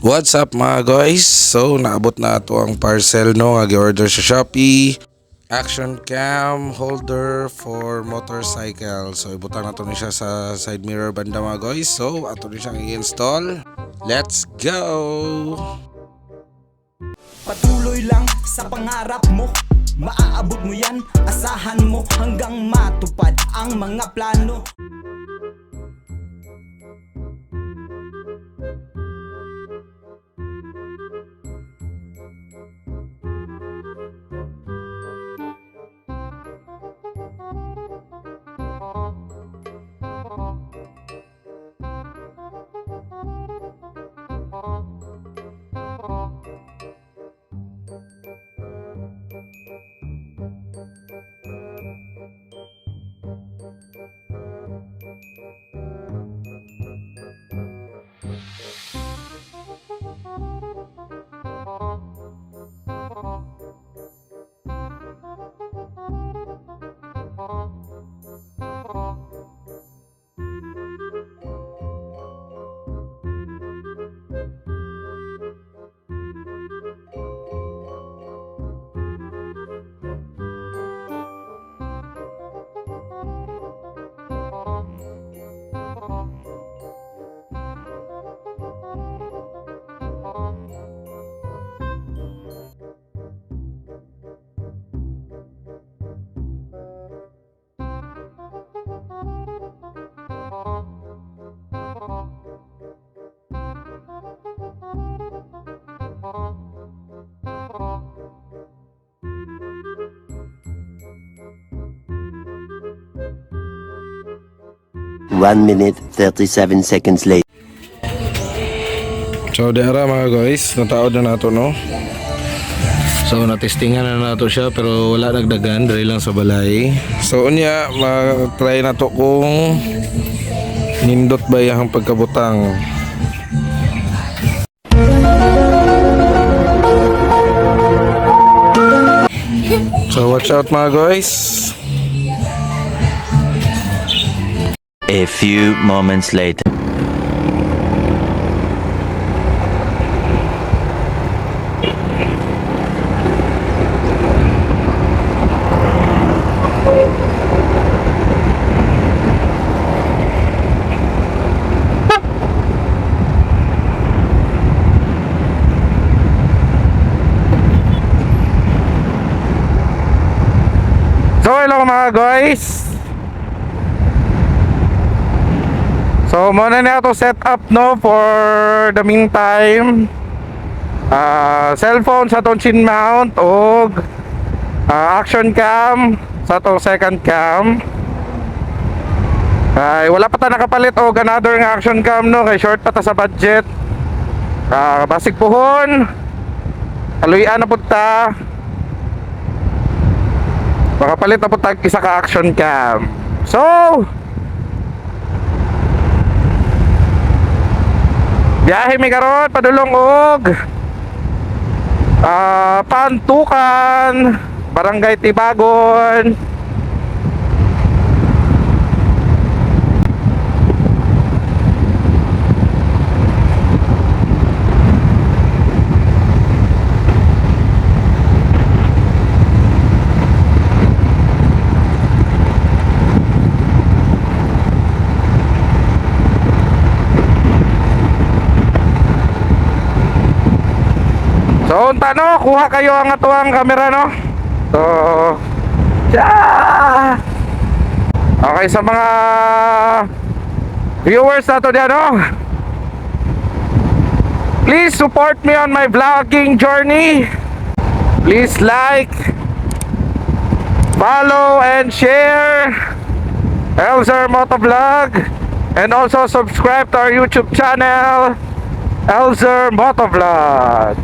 What's up mga guys? So naabot na ito ang parcel no nga gi-order sa Shopee. Action cam holder for motorcycle. So ibutang na to ni siya sa side mirror banda mga guys. So ato ni siyang i-install. Let's go! Patuloy lang sa pangarap mo, maaabot mo yan, asahan mo hanggang matupad ang mga plano. One minute, 37 seconds later. So dara mga guys, nataod na nato no. So natestingan na nato siya pero wala nagdagan, diri lang sa balay. So unya ma-try nato kung nindot ba yang pagkabutang. So watch out mga guys. A few moments later. So hello mga guys. So muna na ito set up no for the meantime. Cellphone sa itong chin mount o action cam sa itong second cam. Wala pa ta nakapalit o another nga action cam no kay short pa ta sa budget. Basig puhon. Kaluyan na punta. Makapalit na punta isa ka action cam. So biyahe mi karon padulong og Pantukan, Barangay Tibagon. So unta no, kuha kayo ang atuang camera no. So okay sa mga viewers nato diyan no. Please support me on my vlogging journey. Please like, follow and share Elzer Motovlog, and also subscribe to our YouTube channel Elzer Motovlog.